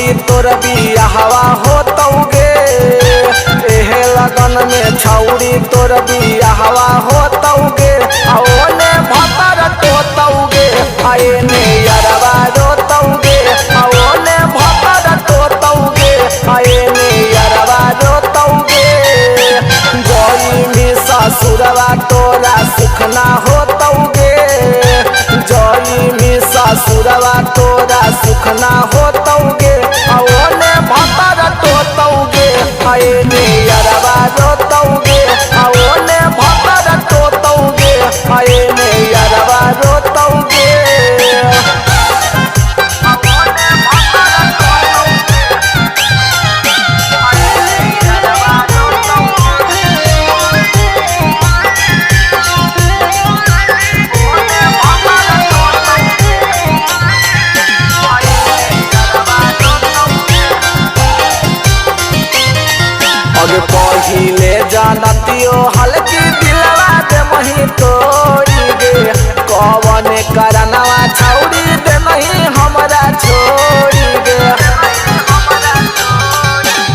छौड़ी तोर बियाहवा होतौगे। एहे लगन में छौड़ी तोर बियाहवा होतौगे। ओने भतर तोतौगे आएने यरवा रोतौगे। ओने भतर तोतौगे आएने यरवा रोतौगे। जोई में ससुरवा तोरा सुख ना होतौगे। जोई में ससुरवा तोरा सुख ना होतौगे। ओने भतर तोतौगे आएने यरवा रोतौगे। ओने भतर तोतौगे आएने यरवा रोतौगे। पहिले जानतियो हल्की दिलवा दे मही तोड़ी गे। कवन करनवा छौड़ी दे मही हमरा छोड़ी गे।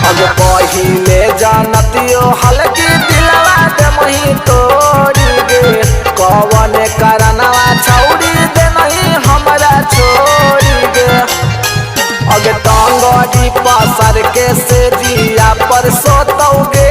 अब पहिले जानतियो हल्की दिलवा दे मही तोड़ी गे। कवन करनवा छौड़ी दे मही हमरा छोड़ी गे। अगे टांगड़ी पसर के से जिया पर सोतौगे।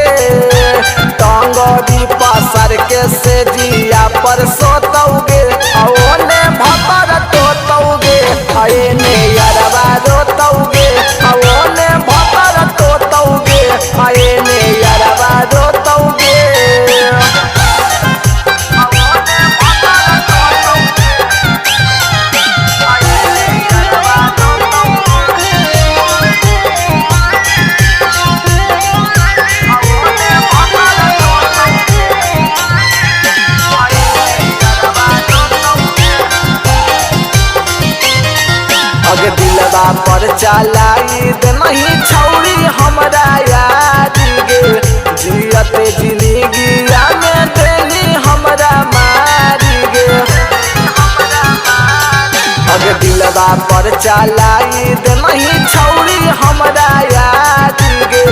टांगड़ी पसर के से जिया पर सोतौगे। ओने भतर तोतौगे आएने यरवा रोतौगे। ओने भतर तोतौगे आएने यरवा रोतौगे। अगे दिलवा पर चलाई दे नहीं छौड़ी हमरा याद गे। जियत जिंदगिया में देनी हमरा मारी गे। अगे दिलवा पर चलाई दे नहीं छौड़ी हमरा याद गे।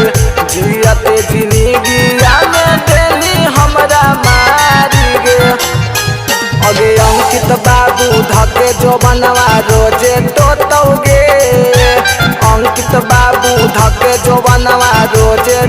जियत जिंदगिया में देनी हमरा मारी गे। अगे अंकित बाबू धके जो बनवा रोजे तोतौगे। अंकित बाबू धके जो बनवा रोजे